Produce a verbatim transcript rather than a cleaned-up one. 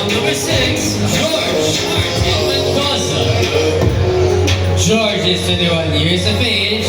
Number six, George Martin Mendoza. George is twenty-one years of age.